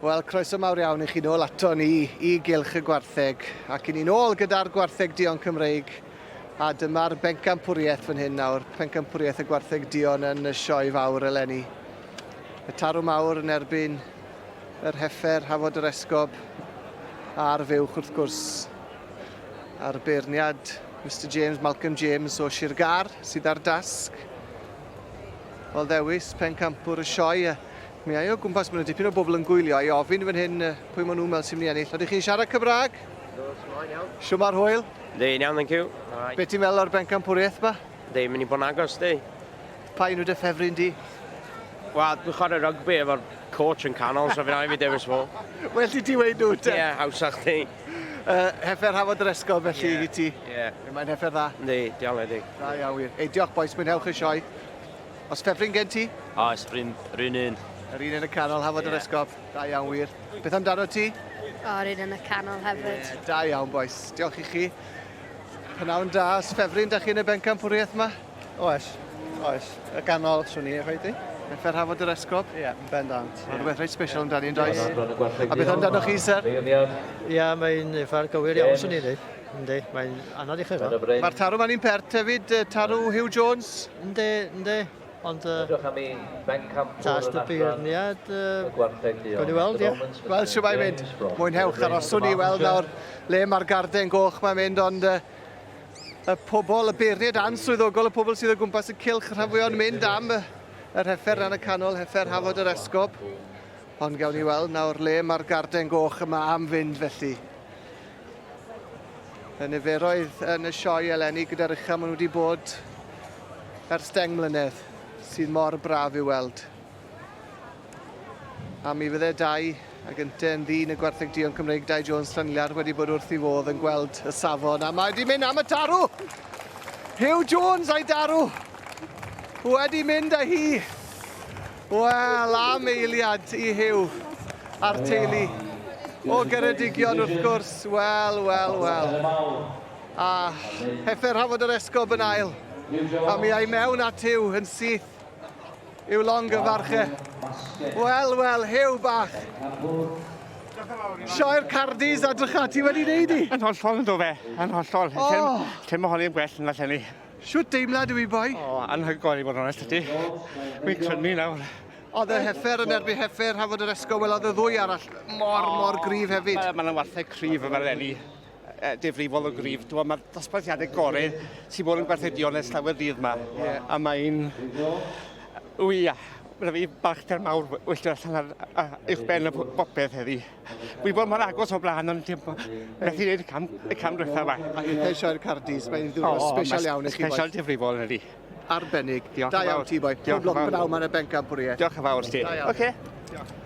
Wel, croeso mawr iawn i chi nôl ato ni i Gylch y Gwartheg, ac i ni nôl gyda'r Gwartheg Duon Cymreig, a dyma'r bencampwriaeth fan hyn nawr, pencampwriaeth y Gwartheg Duon yn y Sioe Fawr eleni. Y tarw mawr yn erbyn yr heffer Hafod yr Esgob, a'r fuwch wrth gwrs, a'r beirniad Mister James Malcolm James o Sir Gâr sydd ar dasg. Wel ddewis pencampwr y sioe. Mi ai o gwmpas, mae yna dipyn o bobl yn gwylio i ofyn fan hyn pwy maen nhw'n meddwl sy'n mynd i ennill. Ydych chi'n siarad Cymraeg? Ydw, iawn. Shwma'r hwyl? Yndi, iawn, thank you. Right. Be ti'n meddwl o'r bencampwriaeth ma? Yndi, mynd i bod yn agos, di. Pa un yw dy ffefryn di? Wel, dwi'n chwarae rygbi efo'r coach yn canol, so fi'n rhaid fi dewis fo. Well i ti weud nhw, te. Ie, yeah, hawsach di. Heffer Hafod yr Esgob, felly, yeah. i ti. Ie. Yeah. Mae'n heffer dda. Yndi, diolch, ydi. Da iawn, wir. Ei, diolch, boys, mwynhewch y sioe. Oes ffefryn gen ti? Oes, yr un, yr un un. Yr un yn y canol, Hafod yr Esgob. Da iawn, wir. Beth amdano ti? O, yr un yn y canol hefyd. Yeah, da iawn, boys. Diolch i chi. Pnawn da. Oes ffefryn da chi yn y bencampwriaeth yma? Oes, oes. Y ganol, swn i, rhaid i. Heffer Hafod yr Esgob? Ie, yeah, yn bendant. Mae'n rhywbeth reit special amdani, yn does? A beth amdano chi, sir? Ie, yeah, mae'n effa'r gywir iawn, swn i'n dweud. Yndi, mae'n anodd i chyrraedd. Mae'r tarw ma'n un pert hefyd, tarw Hugh Jones. Yndi, yndi. Ond uh, tas y beirniad, uh, gawn ni weld, ie. Wel, siw mae'n mynd. Mwynhewch, aroswn ni weld nawr le mae'r garden goch mae'n mynd, ond uh, y pobl, y beirniad answyddogol, y pobl sydd o gwmpas y cylch, rhan fwyaf yn mynd am yr heffer ran y canol, heffer Hafod yr Esgob. Ond gawn ni weld nawr le mae'r garden goch yma am fynd felly. Y niferoedd yn y sioe eleni gyda'r ucha maen nhw wedi bod ers 10 mlynedd, sydd mor braf i'w weld. A mi fydde Dai, ac ynte yn ddyn y Gwartheg Duon Cymreig, Dai Jones Llanillar, wedi bod wrth ei fodd yn gweld y safon, a mae wedi mynd am y tarw! Huw Jones a'i darw! Wedi mynd â hi! Wel, am eiliad i Huw a'r teulu o Geredigion wrth gwrs. Wel, wel, wel. A heffer Hafod yr Esgob yn ail. A mi ai mewn at Huw yn syth i'w longyfarch e. Wel, wel, Huw bach. Sioe'r Cardis a drycha, ti wedi neud i? Yn hollol yn do fe, yn hollol. Oh. Lle mae honni yn gwell na lle ni. Shwt deimlad yw i boi? O, anhygoel i fod yn onest 'da ti. Wi'n crynu nawr. Oedd y heffer yn erbyn heffer, Hafod yr Esgob, wel oedd y ddwy arall mor, oh, mor gryf hefyd. Mae yna wartheg cryf yma eleni, difrifol o gryf. Dwi'n mae'r dosbarthiadau gorau sy'n bod yn gwerthu dion ers llawer dydd yma. Yeah. A mae'n... Wy, Mae fi balchder mawr wylltio allan ar, ar uwch ben y bopeth heddi. Wi bod mor agos o blaen, ond ti'n methu wneud y cam, y cam diwetha yma. A hithau sioe'r Cardis, mae'n ddiwrnod oh, special iawn i chi, boi. Special difrifol yn ydi. Arbennig. Diolch Da iawn ti, boi. Pob lwc bnawn ma'n y bencampwriaeth. Diolch yn fawr, ti. Da iawn. Oce. Diolch.